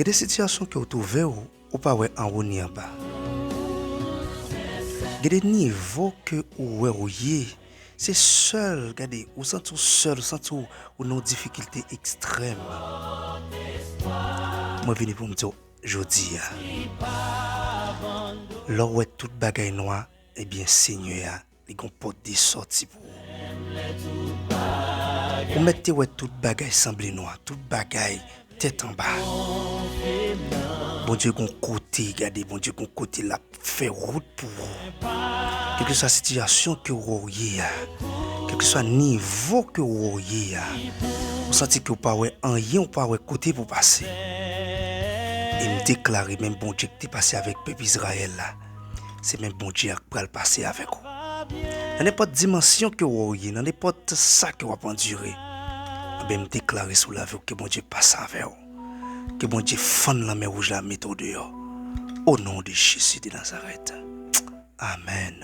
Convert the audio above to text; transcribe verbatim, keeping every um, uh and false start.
Gen de sitiyasyon ke w twouve w, ou pa wè anwo ni anba. Gen de nivo ke ou wè ou ye, se sèl, gade, ou santi w sèl, ou santi w, ou nan yon difikilte ekstrèm. Mwen vini pou m di w jodi a, lè w wè tout bagay nwa, ebyen, Senyè a, li gon pòt de sòti pou ou. Ou mèt te wè tout bagay sanble nwa, tout bagay tèt anba. Bondye gon kote, gade, Bondye gon kote l ap fè wout pou ou. Kèlkeswa sitiyasyon ke w ye a, kèlkeswa nivo ke w ye a, ou santi ke w pa wè anyen, w pa wè kote pou pase. E m deklare menm Bondye ki te pase avèk pèp Izrayèl la, se menm Bondye a k pral pase avèk ou. Nan nenpòt dimansyon ke w ye, nan nenpòt sa ke w ap andire, ebyen, m deklare sou lavi w ke Bondye pase avè w. Ke Bondye fann lanmè wouj la, mete w deyò. O non de Jezi de Nazarèt. Amèn.